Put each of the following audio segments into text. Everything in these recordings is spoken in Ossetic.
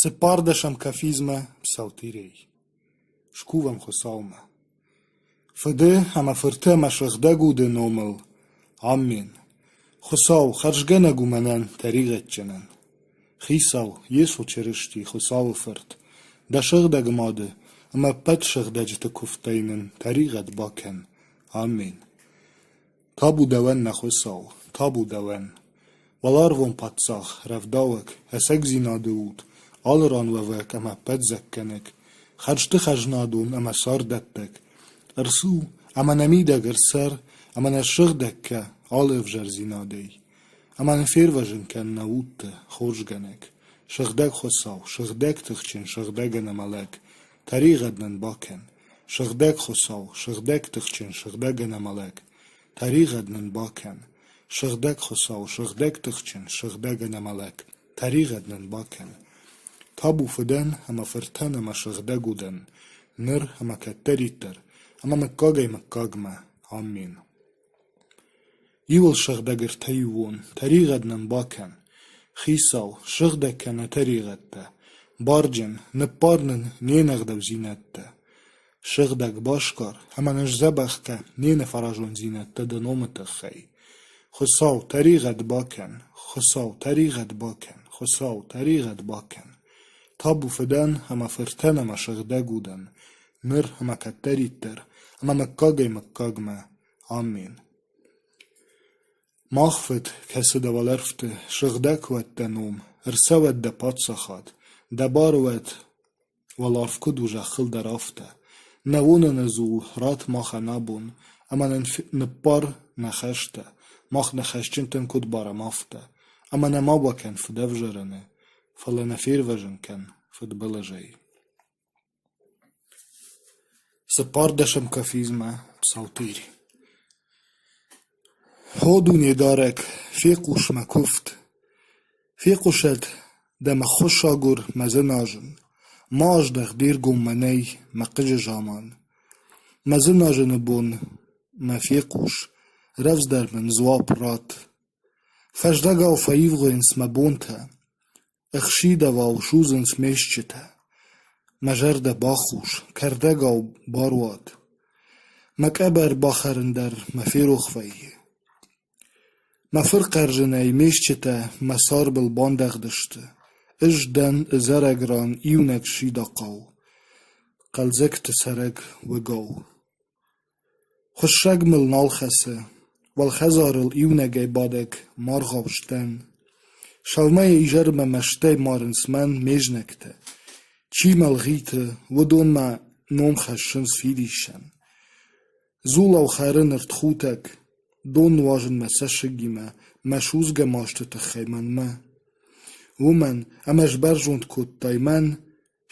Цыппӕрдӕсӕм кафизмӕ Псалтирӕй. Скувӕм Хуыцаумӕ. Фыды ӕмӕ Фырты ӕмӕ Сыгъдӕг Уды номыл. Аммен. Хуыцау, хӕрзгӕнӕг у мӕнӕн, тӕригъӕдджынӕн. Хицау, Йесо Чырысти, Хуыцауы Фырт, дӕ сыгъдӕг Мады ӕмӕ ӕппӕт сыгъдӕджыты куывдтӕй нын тӕригъӕд бакӕн. Аммен. Табу дӕуӕн, нӕ Хуыцау, табу дӕуӕн! Уӕларвон паддзах, рӕвдауӕг, ӕцӕгдзинады уд, алы ран уӕвӕг ӕмӕ ӕппӕтдзӕггӕнӕг, хӕрзты хӕзнадон ӕмӕ царддӕттӕг, ӕрцу ӕмӕ нӕ мидӕг ӕрцӕр ӕмӕ нӕ ссыгъдӕг кӕ алы ӕвзӕрдзинадӕй, ӕмӕ нын фервӕзын кӕн нӕ удты, хорзгӕнӕг, сыгъдӕг Хуыцау, сыгъдӕг тыхджын, сыгъдӕг ӕнӕмӕлӕг, тӕригъӕд нын бакӕн, Сыгъдӕг Хуыцау, сыгъдӕг тыхджын, сыгъдӕг ӕнӕмӕлӕг, тӕригъӕд нын бакӕн. Сыгъдӕг Хуыцау, сыгъдӕг тыхджын, сыгъдӕг ӕнӕмӕлӕг, тӕригъӕд нын бакӕн. Табу Фыдӕн ӕмӕ Фыртӕн ӕмӕ Сыгъдӕг Удӕн, ныр ӕмӕ кӕддӕриддӕр, ӕмӕ мыггагӕй-мыггагмӕ. Аммен. Иуыл сыгъдӕг ӕртӕиууон, тӕригъӕд нын бакӕн. Хицау, сыгъдӕг кӕн нӕ тӕригъӕдтӕ, барджын, ныппар нын не нӕгъдаудзинӕдтӕ. Сыгъдӕг басгар ӕмӕ нын сдзӕбӕх кӕ не нӕфӕразондзинӕдтӕ дӕ номы тыххӕй. Хуыцау, тӕригъӕд бакӕн, Хуыцау, тӕригъӕд бакӕн, Хуыцау, тӕригъӕд бакӕн. Табу Фыдӕн ӕмӕ Фыртӕн ӕмӕ Сыгъдӕг Удӕн, ныр ӕмӕ кӕддӕриддӕр, ӕмӕ мыггагӕй-мыггагмӕ. Аммен. Мах Фыд, кӕцы дӕ уӕлӕрвты, сыгъдӕг уӕд дӕ ном, ӕрцӕуӕд дӕ паддзахад, дӕ бар уӕд, уӕларв куыд у зӕххыл дӕр афтӕ. Нӕ уыныны дзул ратт махӕн абон, ӕмӕ нын ныппар нӕ хӕстӕ, мах нӕ хӕсджынтӕн куыд барӕм, афтӕ. Ӕмӕ нӕ ма бакӕн фыдӕвзарӕны, фӕлӕ нӕ фервӕзын кӕн фыдбылызӕй. Цыппӕрдӕсӕм кафизмӕ Псалтырь. О Дунедарӕг, фехъус мӕ куывд, Фехъусӕд дӕ мӕ ххуысагур мӕ дзыназын, Ма аздӕх де ргом мӕнӕй мӕ хъыджы заман. Мӕ дзыназыны бон мӕ фехъус, рӕвдздӕр мын дзуапп ратт. Фӕздӕгау фӕивгъуыйынц мӕ бонтӕ, Ӕхсидавау судзынц ме стджытӕ, Мӕ зӕрдӕ бахус, кӕрдӕгау баруад. Мӕ къӕбӕр бахӕрын дӕр мӕ ферох вӕййы. Мӕ фырхъӕрзынӕй ме стджытӕ мӕ царбыл бандӕгъдысты. Ӕз дӕн ӕдзӕрӕг ран иунӕг сидахъау, хъӕлдзӕгты цӕрӕг уыгау. Хуыссӕг мыл нал хӕцы, уӕлхӕдзарыл иунӕгӕй бадӕг маргъау сдӕн. Сӕумӕйӕ изӕрмӕ мӕстӕй марынц мӕн ме знӕгтӕ. Чи мӕ лгъиты, уыдон мӕ ном хӕссынц фидиссӕн. Дзулау хӕрын ӕртхутӕг, дон нуазын мӕ цӕссыгимӕ, мӕ судзгӕ масты тыххӕй мӕнмӕ. Уымӕн ӕмӕ сбӕрзонд кодтай мӕн,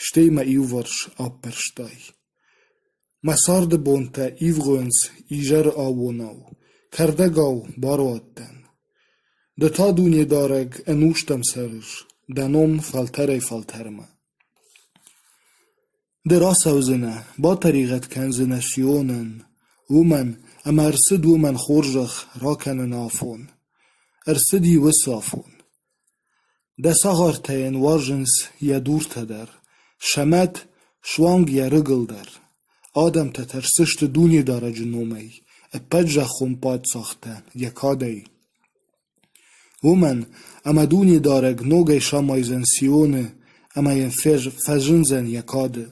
стӕй мӕ иуварс аппӕрстай. Мӕ царды бонтӕ ивгъуыйынц изӕры аууонау, кӕрдӕгау баруадтӕн. Ды та, Дунедарӕг, ӕнустӕм цӕрыс, дӕ ном фӕлтӕрӕй-фӕлтӕрмӕ. Ды рацӕудзынӕ, батӕригъӕд кӕндзынӕ Сионӕн, уымӕн ӕмӕ ӕрцыд уымӕн хорзӕх ракӕныны афон. Ӕрцыди уыцы афон. Дӕ цагъартӕ йын уарзынц йӕ дуртӕ дӕр, сӕ мӕт суанг йӕ рыгыл дӕр. Адӕмтӕ тӕрсдзысты Дунедарӕджы номӕй, ӕппӕт зӕххон паддзӕхтӕ йӕ кадӕй. Уымӕн ӕмӕ Дунедарӕг ногӕй самайдзӕн Сионы ӕмӕ йын фӕзындзӕн йӕ кады.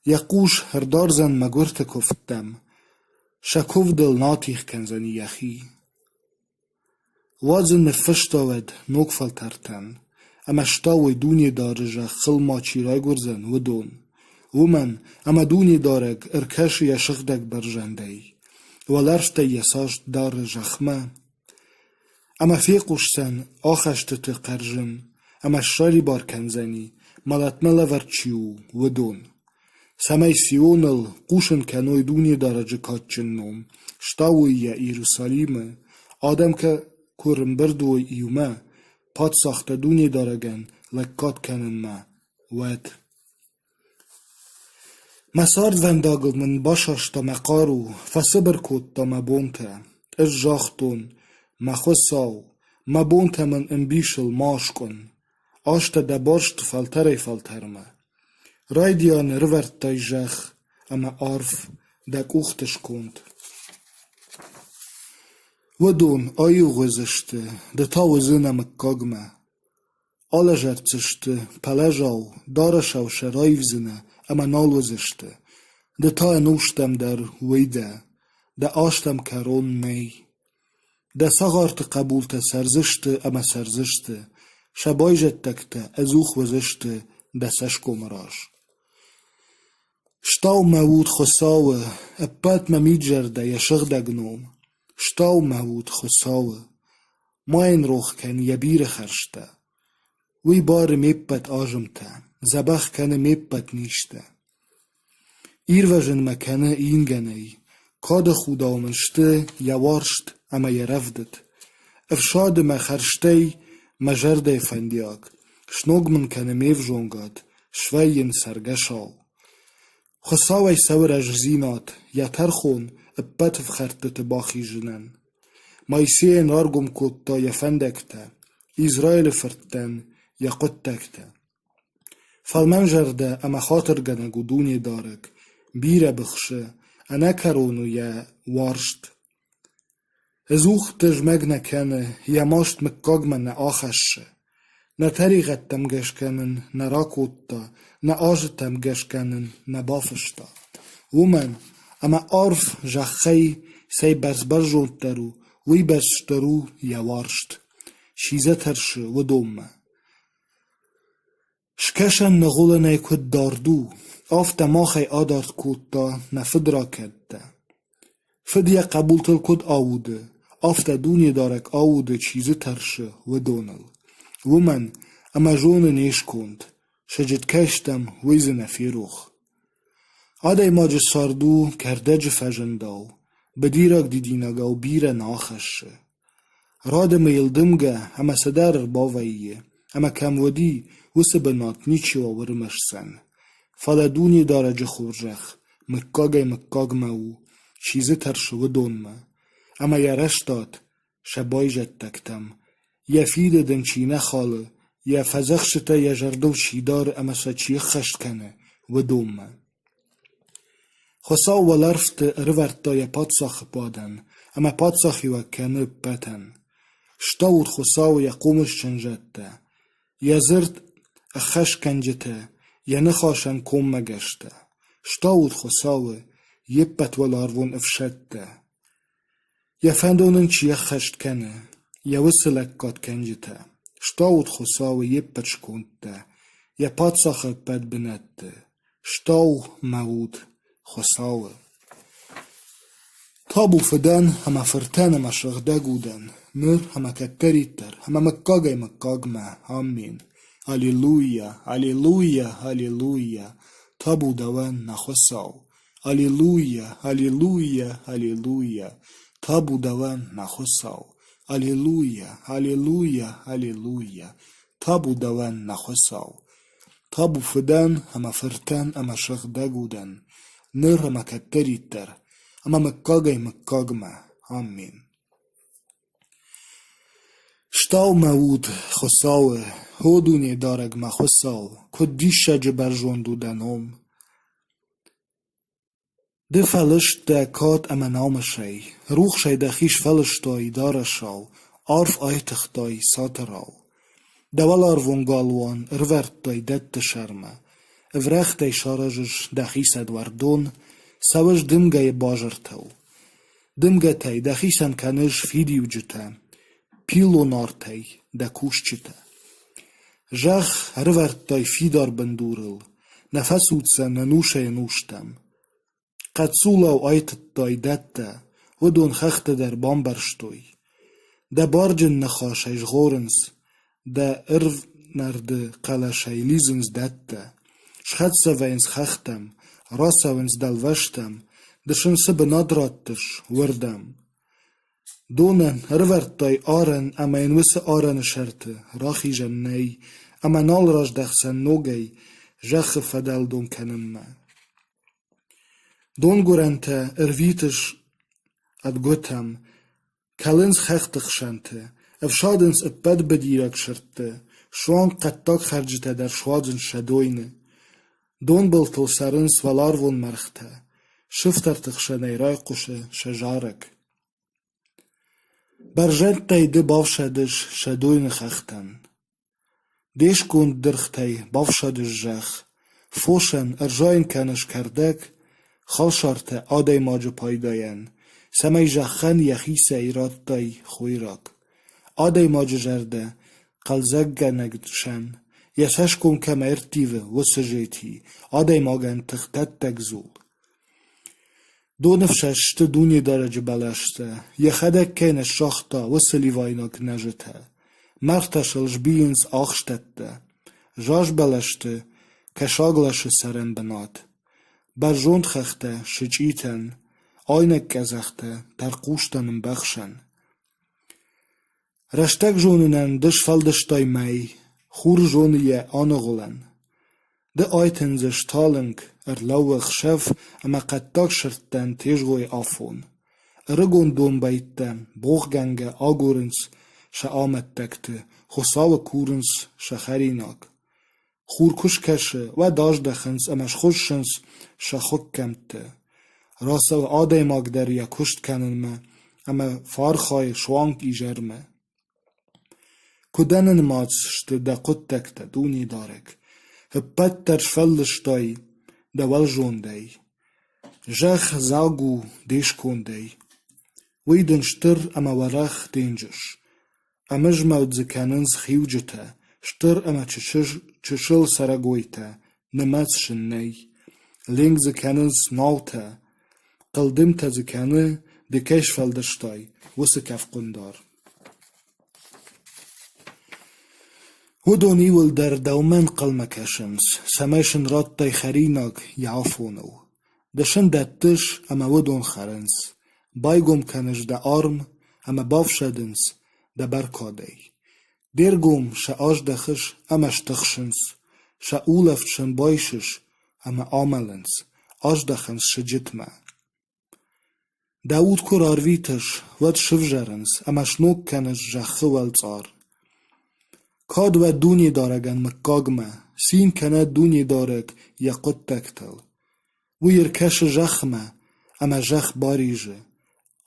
Йӕ хъус ӕрдардзӕн мӕгуырты куывдтӕм, сӕ куывдыл натигъ кӕндзӕни йӕхи. Уадз ын ныффыстӕуӕд ног фӕлтӕртӕн, ӕмӕ стауой Дунедарӕджы зӕххыл ма чи райгуырдзӕн, уыдон. Уымӕн ӕмӕ Дунедарӕг ӕркӕсы йӕ сыгъдӕг бӕрзӕндӕй, уӕлӕрвтӕй йӕ цӕст дары зӕхмӕ. Ӕмӕ фехъусдзӕн ахӕстыты хъӕрзын ӕмӕ ссӕрибар кӕндзӕни, мӕлӕтмӕ лӕвӕрд чи у, уыдон. Цӕмӕй Сионыл хъусын кӕной Дунедарӕджы кадджын ном, стауой йӕ Иерусалимы, адӕм куы рымбырд уой иумӕ, паддзӕхтӕ Дунедарӕгӕн лӕггад кӕнынмӕ, уӕд. Мӕ цардвӕндагыл мын басаста мӕ хъару, фӕцыбыр кодта мӕ бонтӕ. Ӕз загътон: «Мӕ Хуыцау, мӕ бонтӕ мын ӕмбисыл ма аскъуын. Азтӕ дӕ барст фӕлтӕрӕй-фӕлтӕрмӕ. Райдианы ӕрывӕрдтай зӕхх ӕмӕ арф дӕ къухты сконд. Уыдон аивгъуыйдзысты, ды та уыдзынӕ мыггагмӕ. Алӕзӕрддзысты пӕлӕзау, дарӕсау сӕ раивдзынӕ ӕмӕ нал уыдзысты. Ды та ӕнустӕм дӕр уый дӕ, дӕ азтӕм кӕрон нӕй. Дӕ цагъарты хъӕбултӕ цӕрдзысты ӕмӕ цӕрдзысты, сӕ байзӕддӕгтӕ ӕдзух уыдзысты дӕ цӕсгомы раз. Стау мӕ уд Хуыцауы, ӕппӕт мӕ мид-зӕрдӕ йӕ сыгъдӕг ном. Стау мӕ уд Хуыцауы, ма йын рох кӕн йӕ бирӕ хӕрзтӕ. Уый бары ме ппӕт азымтӕ, дзӕбӕх кӕны ме ппӕт низтӕ. Ирвӕзын мӕ кӕны ингӕнӕй, кады худау мын сты йӕ уарзт ӕмӕ йӕ рӕвдыд. Ӕфсады мӕ хӕрзтӕй мӕ зӕрдӕйы фӕндиаг, сног мын кӕны ме взонгад, свӕййын цӕргӕсау. Хуыцауӕй цӕуы рӕстдзинад, йӕ тӕрхон ӕппӕт ӕфхӕрдтыты бахизынӕн. Моисейӕн раргом кодта йӕ фӕндӕгтӕ, Израилы фырттӕн йӕ хъуыддӕгтӕ. Фӕлмӕнзӕрдӕ ӕмӕ хатыргӕнӕг у Дунедарӕг, бирӕ быхсы, ӕнӕкӕрон у йӕ уарзт. Ӕдзух тызмӕг нӕ кӕны, йӕ маст мыггагмӕ нӕ ахӕссы. Нӕ тӕригъӕдтӕм гӕсгӕ нын нӕ ракодта, нӕ азтӕм гӕсгӕ нын нӕ бафыста. Уымӕн ӕмӕ арф зӕххӕй цӕйбӕрц бӕрзонддӕр у, уыйбӕрц стыр у йӕ уарзт. Чи дзы тӕрсы, уыдонмӕ. Скӕсӕн ныгъуылынӕй куыд дард у, афтӕ махӕй адард кодта нӕ фыдракӕндтӕ. Фыд йӕ хъӕбултыл куыд ауды, афтӕ Дунедарӕг ауды, чи дзы тӕрсы, уыдоныл. Уымӕн ӕмӕ зоны не сконд, сыджыт кӕй стӕм, уый дзы нӕ ферох. Адӕймаджы цард у кӕрдӕджы фӕзындау, быдираг дидинӕгау бирӕ нӕ ахӕссы. Радымы йыл дымгӕ ӕмӕ цыдӕр ӕрбавӕййы, ӕмӕ кӕм уыди, уыцы бынат ничиуал ӕрымысдзӕн. Фӕлӕ Дунедарӕджы хорзӕх мыггагӕй-мыггагмӕ у, чи дзы тӕрсы, уыдонмӕ, ӕмӕ йӕ рӕстад сӕ байзӕддӕгтӕм, йӕ фидыд ын чи нӕ халы, йӕ фӕдзӕхстытӕ йӕ зӕрдыл чи дары ӕмӕ сӕ чи ӕххӕст кӕны, уыдонмӕ. Хуыцау уӕлӕрвты ӕрывӕрдта йӕ паддзахы бадӕн ӕмӕ паддзахиуӕг кӕны ӕппӕтӕн. Стаут Хуыцауы йӕ хъомысджын зӕдтӕ, йӕ дзырд ӕххӕстгӕнджытӕ, йӕ ныхасӕн коммӕгӕстӕ. Стаут Хуыцауы йе ппӕт уӕларвон ӕфсӕдтӕ. Йӕ фӕндон ын чи ӕххӕст кӕны, йӕ уыцы лӕггадгӕнджытӕ. Стаут Хуыцауы йе ппӕт скондтӕ, йӕ паддзахы ӕппӕт бынӕтты. Стау мӕ уд Хуыцауы. Табу Фыдӕн ӕмӕ Фыртӕн ӕмӕ Сыгъдӕг Удӕн, ныр ӕмӕ кӕддӕриддӕр ӕмӕ мыггагӕй-мыггагмӕ. Аммен. Аллилуйя, аллилуйя, аллилуйя! Табу дӕуӕн, нӕ Хуыцау! Аллилуйя, аллилуйя, аллилуйя! Табу дӕуӕн, мӕ Хуыцау! Аллилуйя, аллилуйя, аллилуйя! Табу дӕуӕн, нӕ Хуыцау! Табу Фыдӕн ӕмӕ Фыртӕн ӕмӕ Сыгъдӕг Удӕн, ныр ӕмӕ кӕддӕриддӕр, ӕмӕ мыггагӕй-мыггагмӕ. Аммен. Стау мӕ уд Хуыцауы, о Дунедарӕг мӕ Хуыцау, куыд диссаджы бӕрзонд у дӕ ном! Ды фӕлыст дӕ кад ӕмӕ намысӕй, рухсӕй дӕхи сфӕлыстай дарӕсау, арф айтыгътай цатырау. Дӕ уӕларвон галуан ӕрывӕрдтай дӕтты сӕрмӕ, ӕврӕгътӕй саразыс дӕхицӕн уӕрдон, цӕуыс дымгӕйы базыртыл. Дымгӕтӕй дӕхицӕн кӕныс фидиуджытӕ, пиллон артӕй дӕ кусджытӕ. Зӕхх ӕрывӕрдтай фидар бындурыл, нӕ фӕцуддзӕн ӕнусӕй-ӕнустӕм. Хъӕццулау айтыдтай дӕттӕ, уыдон хӕхтӕ дӕр бамбӕрстой. Дӕ барджын ныхасӕй згъорынц, дӕ ӕрвнӕрды хъӕлӕсӕй лидзынц дӕттӕ. Схӕццӕ вӕййынц хӕхтӕм, рацӕуынц дӕлвӕзтӕм, ды сын цы бынат раттыс, уырдӕм. Донӕн ӕрывӕрдтай арӕн ӕмӕ йын уыцы арӕны сӕрты рахизӕн нӕй ӕмӕ нал раздӕхдзӕн ногӕй зӕххы фӕдӕлдон кӕнынмӕ. Донгуырӕнтӕ ӕрвитыс ӕдгуытӕм, кӕлынц хӕхты хсӕнты, ӕфсадынц ӕппӕт быдираг сырдты. Суанг хъӕддаг хӕрджытӕ дӕр суадзынц сӕ дойны. Донбылтыл цӕрынц уӕларвон мӕргътӕ, сыфтӕрты хсӕнӕй райхъуысы сӕ зарӕг. Бӕрзӕндтӕй ды бафсӕдыс сӕ дойны хӕхтӕн. Де сконд дыргътӕй бафсадыс зӕхх, фосӕн ӕрзайын кӕныс кӕрдӕг, халсартӕ адӕймаджы пайдайӕн, цӕмӕй зӕххӕн йӕхицӕй радтай хойраг. Адӕймаджы зӕрдӕ хъӕлдзӕггӕнӕг сӕн, йӕ цӕсгом кӕм ӕрттивы, уыцы зети, адӕймагӕн тыхтӕттӕг дзул. Доныфсӕст сты Дунедарӕджы бӕлӕстӕ, йӕхӕдӕг кӕй ныссагъта, уыцы ливайнаг нӕзытӕ. Мӕргътӕ сыл сбийынц ахстӕттӕ. Заз бӕлӕсты кӕсагласы цӕрӕнбынат. Бӕрзонд хӕхтӕ сычъитӕн, айнӕг къӕдзӕхтӕ тӕрхъустӕн ӕмбӕхсӕн. Рӕстӕг зонынӕн ды сфӕлдыстай мӕй, хур зоны йӕ аныгъуылӕн. Ды айтындзыс талынг, ӕрлӕууы ӕхсӕв ӕмӕ хъӕддаг сырдтӕн тезгъойы афон. Ӕрыгон домбӕйттӕ богъгӕнгӕ агурынц сӕ амӕттӕгты, Хуыцауы курынц сӕ хӕринаг. Хур куы скӕсы, уӕд аздӕхынц ӕмӕ схуыссынц сӕ хуыккӕмтты. Рацӕуы адӕймаг дӕр йӕ куыст кӕнынмӕ ӕмӕ фӕархайы суанг изӕрмӕ. Куыд ӕнӕнымӕц сты дӕ хъуыддӕгтӕ, Дунедарӕг! Ӕппӕт дӕр сфӕлдыстай дӕ уӕлзондӕй. Зӕхх дзаг у де скондӕй. Уый дын стыр ӕмӕ уӕрӕх денджыз. Ӕмызмӕлд дзы кӕнынц хиуджытӕ, стыр ӕмӕ чысыл цӕрӕгойтӕ, нымӕц сын нӕй. Ленк дзы кӕнынц наутӕ, хъылдымтӕ дзы кӕны, ды кӕй сфӕлдыстай, уыцы кӕфхъуындар. Уыдон иуылдӕр дӕумӕ ӕнхъӕлмӕ кӕсынц, цӕмӕй сын радтай хӕринаг йӕ афоныл. Ды сын дӕттыс, ӕмӕ уыдон хӕрынц. Байгом кӕныс дӕ арм, ӕмӕ бафсӕдынц дӕ бӕркадӕй. Де ргом сӕ аздӕхыс ӕмӕ стыхсынц, сӕ улӕфт сын байсыс ӕмӕ амӕлынц, аздӕхынц сыджытмӕ. Дӕ уд куы рарвитыс, уӕд сывзӕрынц ӕмӕ сног кӕныс зӕххы уӕлцъар. Кад уӕд Дунедарӕгӕн мыггагмӕ, цин кӕнӕд Дунедарӕг йӕ хъуыддӕгтыл. Уый ӕркӕсы зӕхмӕ, ӕмӕ зӕхх баризы,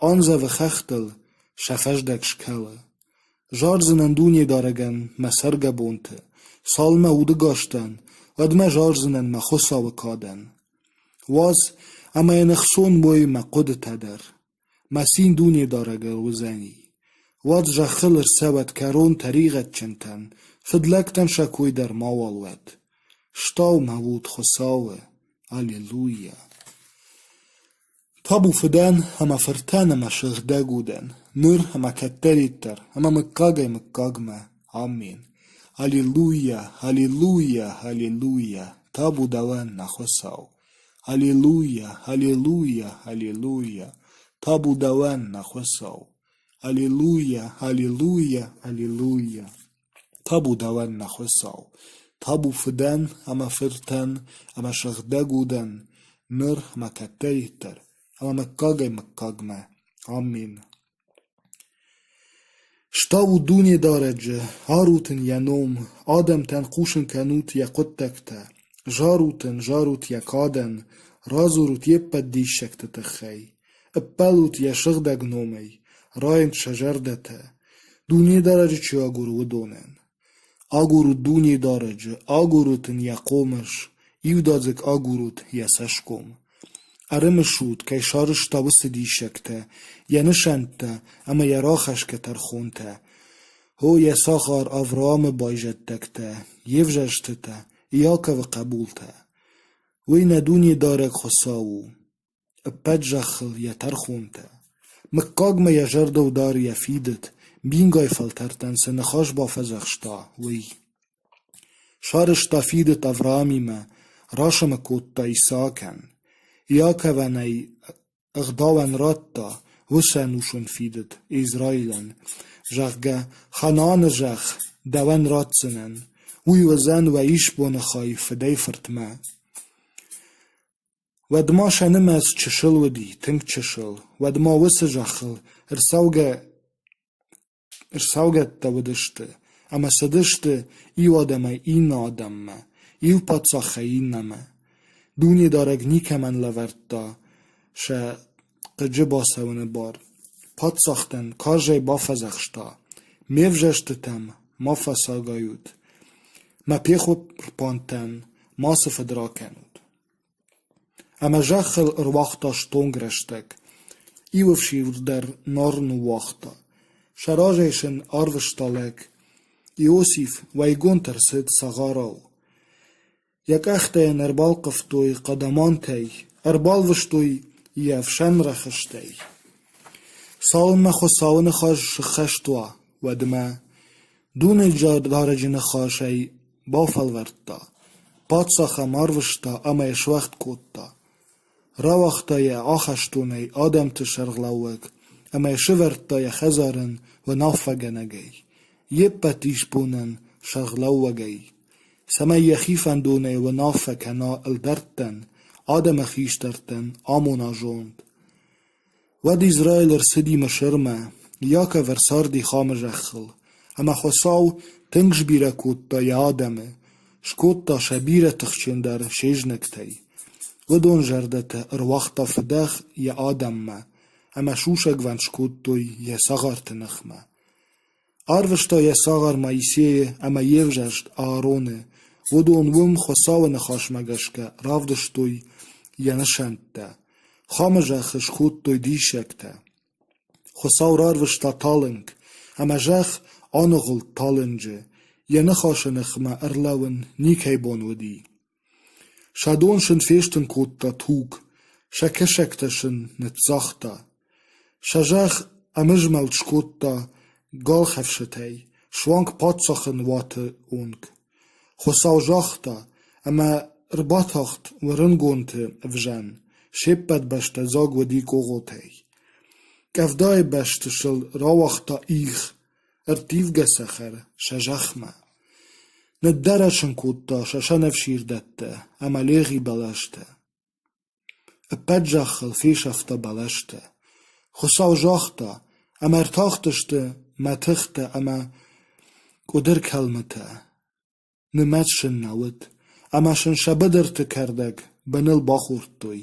андзӕвы хӕхтыл, сӕ фӕздӕг скӕлы. Зардзынӕн Дунедарӕгӕн мӕ цӕргӕбонты, цалынмӕ удыгас дӕн, уӕдмӕ зардзынӕн мӕ Хуыцауы кадӕн. Уадз, ӕмӕ йын ӕхцон уой мӕ хъуыдытӕ дӕр. Мӕ цин Дунедарӕгыл уыдзӕни. Уӕд зӕххыл ӕрцӕуӕд кӕрон тӕригъӕдджынтӕн, фыдлӕгтӕн сӕ кой дӕр мауал уӕд. Стау мӕ уд Хуыцауы! Аллилуйя! Табу Фыдӕн ӕмӕ Фыртӕн ӕмӕ Сыгъдӕг Удӕн, ныр ӕмӕ кӕддӕриддӕр ӕмӕ мыггагӕй-мыггагмӕ. Аммен. Аллилуйя, аллилуйя, аллилуйя! Табу дӕуӕн, нӕ Хуыцау! Аллилуйя, аллилуйя, аллилуйя! Табу дӕуӕн, нӕ Хуыцау! Аллилуйя, аллилуйя, аллилуйя! Табу дӕуӕн, нӕ Хуыцау! Табу Фыдӕн ӕмӕ Фыртӕн ӕмӕ Сыгъдӕг Удӕн, ныр ӕмӕ кӕддӕриддӕр, ӕмӕ мыггагӕй-мыггагмӕ. Аммен. Стаут Дунедарӕджы, арут ын йӕ ном, адӕмтӕн хъусын кӕнут йӕ хъуыддӕгтӕ, зарут ын, зарут йӕ кадӕн, радзурут йе ппӕт диссӕгты тыххӕй, ӕппӕлут йӕ сыгъдӕг номӕй, райынц сӕ зӕрдӕтӕ, Дунедарӕджы чи агуры, уыдонӕн. Агурут Дунедарӕджы, агурут ын йӕ хъомыс, иудадзыг агурут йӕ цӕсгом. Ӕрымысут, кӕй сарӕзта уыцы диссӕгтӕ, йӕ нысӕнттӕ ӕмӕ йӕ рахӕсгӕ тӕрхонтӕ. О, йӕ цагъар Авраамы байзӕддӕгтӕ, йе взӕрстытӕ, Иаковы хъӕбултӕ! Уый нӕ Дунедарӕг Хуыцау у, ӕппӕт зӕххыл йӕ тӕрхонтӕ. Мыггагмӕ йӕ зӕрдыл дары йӕ фидыд, мингай фӕлтӕртӕн цы ныхас бафӕдзӕхста, уый. Сарӕзта фидыд Авраамимӕ, расомы кодта Исаакӕн. Иаковӕн ӕй ӕгъдауӕн радта уыцы ӕнусон фидыд Израилӕн, зӕгъгӕ, Ханааны зӕхх дӕуӕн ратдзынӕн, уый уыдзӕн уӕ исбоны хай фыдӕй-фыртмӕ. Уӕдмӕ сӕ нымӕц чысыл уыди, тынг чысыл, уӕдмӕ уыцы зӕххыл ӕрцӕугӕттӕ уыдысты. ӕмӕ цыдысты иу адӕмӕй иннӕ адӕммӕ, иу паддзахӕй иннӕмӕ. Дунедарӕг никӕмӕн лӕвӕрдта сӕ хъыджы бацӕуыны бар. Паддзӕхтӕн карзӕй бафӕдзӕхста: «Ме взӕрстытӕм ма фӕцагайут, мӕ пехуымпартӕн мацы фыд ракӕнут». Ӕмӕ зӕххыл ӕруагъта стонг рӕстӕг, иу ӕфсир дӕр нар ныууагъта. Сӕ разӕй сын арвыста лӕг. Иосиф уӕйгонд ӕрцыд цагъарау. Йӕ къӕхтӕ йын ӕрбалхъывтой хъадамантӕй, ӕрбалвыстой йӕ ӕфсӕнрӕхыстӕй. Цалынмӕ Хуыцауы ныхас сыххӕст уа, уӕдмӕ Дунедарӕджы ныхас ӕй бафӕлвӕрдта, паддзах ӕм арвыста ӕмӕ йӕ суӕгъд кодта. Рауагъта йӕ ахӕстонӕй адӕмты сӕргълӕууӕг ӕмӕ йӕ сӕвӕрдта йӕ хӕдзарӕн уынаффӕгӕнӕгӕй, йе ппӕт исбонӕн сӕргълӕууӕгӕй, цӕмӕй йӕхи фӕндонӕй уынаффӕ кӕна ӕлдӕрттӕн, адӕмы хистӕртӕн амона зонд. Уӕд Израил ӕрцыди Мысырмӕ, Иаков ӕрцарди Хамы зӕххыл, ӕмӕ Хуыцау тынг сбирӕ кодта йӕ адӕмы, скодта сӕ бирӕ тыхджындӕр се знӕгтӕй. Уыдон зӕрдӕтӕ ӕруагъта фыдӕх йӕ адӕммӕ ӕмӕ сусӕгвӕнд скодтой йӕ цагъарты ныхмӕ. Арвыста йӕ цагъар Моисейы ӕмӕ йе взӕрст Аароны. Уыдон уым Хуыцауы ныхасмӕ гӕсгӕ равдыстой йӕ нысӕнттӕ. Хамы зӕххы скодтой диссӕгтӕ. Хуыцау рарвыста талынг, ӕмӕ зӕхх аныгъуылд талынджы, йӕ ныхасы ныхмӕ ӕрлӕууын никӕй бон уыди. Сӕ дон сын фестын кодта туг, сӕ кӕсӕгтӕ сын ныццагъта. Сӕ зӕхх ӕмызмӕлд скодта галхӕфсытӕй, суанг паддзахы уаты онг. Хуыцау загъта, ӕмӕ ӕрбатахт уырынгонты ӕвзӕн, се ппӕт бӕстӕ дзаг уыди къогъотӕй. Къӕвдайы бӕсты сыл рауагъта их, ӕрттивгӕ цӕхӕр сӕ зӕхмӕ. Ныддарӕс ын кодта сӕ сӕнӕфсирдӕттӕ ӕмӕ легъи бӕлӕстӕ. Ӕппӕт зӕххыл фесӕфта бӕлӕстӕ. Хуыцау загъта, ӕмӕ ӕртахтысты мӕтыхтӕ ӕмӕ къуыдыркӕлмытӕ. Нымӕц сын нӕ уыд, ӕмӕ сын сӕ быдырты кӕрдӕг быныл бахордтой,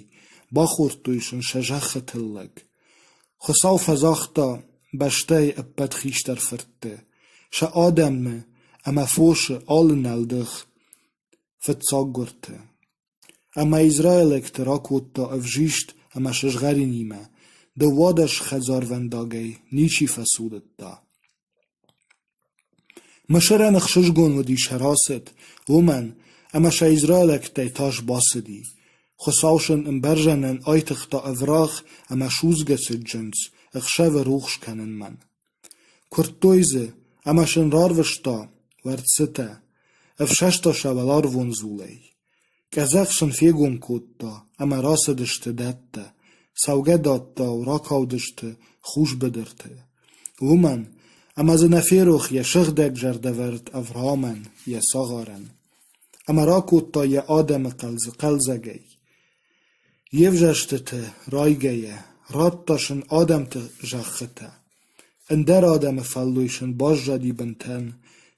бахордтой сын сӕ зӕххы тыллӕг. Хуыцау фӕзагъта бӕстӕйы ӕппӕт хистӕр фыртты, сӕ адӕмы ӕмӕ фосы алы нӕлдых фыццаггуырдты. Ӕмӕ израилӕгты ракодта ӕвзист ӕмӕ сызгъӕринимӕ, 12 хӕдзарвӕндагӕй ничи фӕцудыдта. Мысырӕн ӕхсызгон уыди сӕ рацыд, уымӕн ӕмӕ сӕ израилӕгтӕй тас бацыди. Хуыцау сын ӕмбӕрзӕнӕн айтыгъта ӕврагъ ӕмӕ судзгӕ цӕджындз ӕхсӕвы рухс кӕнынмӕ. Куырдтой дзы, ӕмӕ сын рарвыста уӕрццытӕ, ӕфсӕста сӕ уӕларвон дзулӕй. Къӕдзӕх сын фегом кодта, ӕмӕ рацыдысты дӕттӕ, цӕугӕдӕттау ракалдысты хус быдырты. Уымӕн, ӕмӕ дзы нӕ ферох йӕ сыгъдӕг зӕрдӕвӕрд Авраамӕн, йӕ цагъарӕн. Ӕмӕ ракодта йӕ адӕмы хъӕлдзӕгӕй. Йе взӕрстыты райгӕйӕ радта сын адӕмты зӕххытӕ. Ӕндӕр адӕмы фӕллой сын баззади бынтӕн,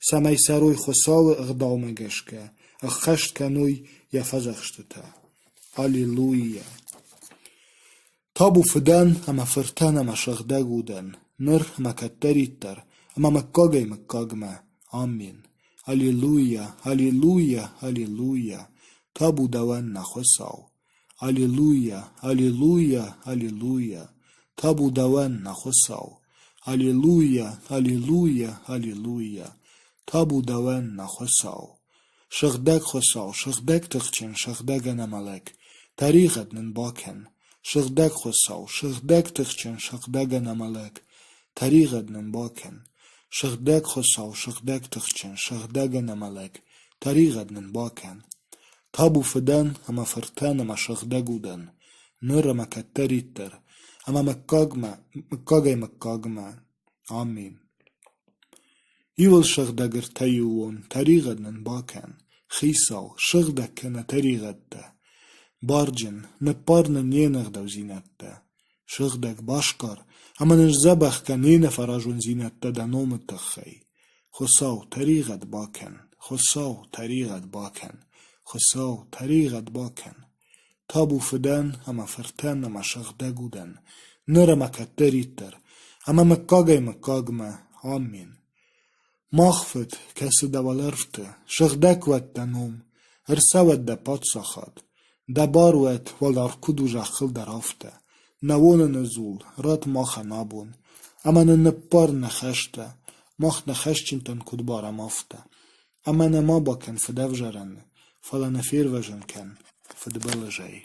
цӕмӕй цӕрой Хуыцауы ӕгъдаумӕ гӕсгӕ, ӕххӕст кӕной йӕ фӕдзӕхстытӕ. Аллилуйя! Табу Фыдӕн ӕмӕ Фыртӕн ӕмӕ Сыгъдӕг Удӕн, ныр ӕмӕ кӕддӕриддӕр, ӕмӕ мыггагӕй-мыггагмӕ. Аммен. Аллилуйя, аллилуйя, аллилуйя! Табу дӕуӕн, нӕ Хуыцау! Аллилуйя, аллилуйя, аллилуйя! Табу дӕуӕн, нӕ Хуыцау! Аллилуйя, аллилуйя, аллилуйя! Табу дӕуӕн, нӕ Хуыцау! Сыгъдӕг Хуыцау, сыгъдӕг тыхджын, сыгъдӕг ӕнӕмӕлӕг, тӕригъӕд нын бакӕн. Сыгъдӕг Хуыцау, сыгъдӕг тыхджын, сыгъдӕг ӕнӕмӕлӕг, тӕригъӕд нын бакӕн. Сыгъдӕг Хуыцау, сыгъдӕг тыхджын, сыгъдӕг ӕнӕмӕлӕг, тӕригъӕд нын бакӕн. Табу Фыдӕн ӕмӕ Фыртӕн ӕмӕ Сыгъдӕг Удӕн, ныр ӕмӕ кӕддӕриддӕр, ӕмӕ мыггагмӕ, мыггагӕй-мыггагмӕ. Аммен. Иуыл сыгъдӕг ӕртӕиууон тӕригъӕд нын бакӕн, Хицау, сыгъдӕг кӕнӕ тӕригъӕдтӕ. Барджын, ныппар нын не нӕгъдаудзинӕдтӕ. Сыгъдӕг басгар ӕмӕ нын сдзӕбӕх кӕн не нӕфӕразондзинӕдтӕ дӕ номы тыххӕй. Хуыцау, тӕригъӕд бакӕн, Хуыцау, тӕригъӕд бакӕн, Хуыцау, тӕригъӕд бакӕн. Табу Фыдӕн ӕмӕ Фыртӕн ӕмӕ Сыгъдӕг Удӕн, ныр ӕмӕ кӕддӕриддӕр, ӕмӕ мыггагӕй-мыггагмӕ. Аммен. Мах Фыд, кӕцы дӕ уӕлӕрвты, сыгъдӕг уӕд дӕ ном, ӕрцӕуӕд дӕ паддзахад. Дӕ бар уӕд, уӕларв куыд у зӕххыл дӕр афтӕ. Нӕ уоныны дзул ратт махӕн абон, ӕмӕ нын ныббар нӕ хӕстӕ, мах нӕ хӕсджынтӕн куыд барӕм, афтӕ. Ӕмӕ нӕ ма бакӕн фыдӕвзарӕны, фӕлӕ нӕ фервӕзын кӕн фыдбылызӕй.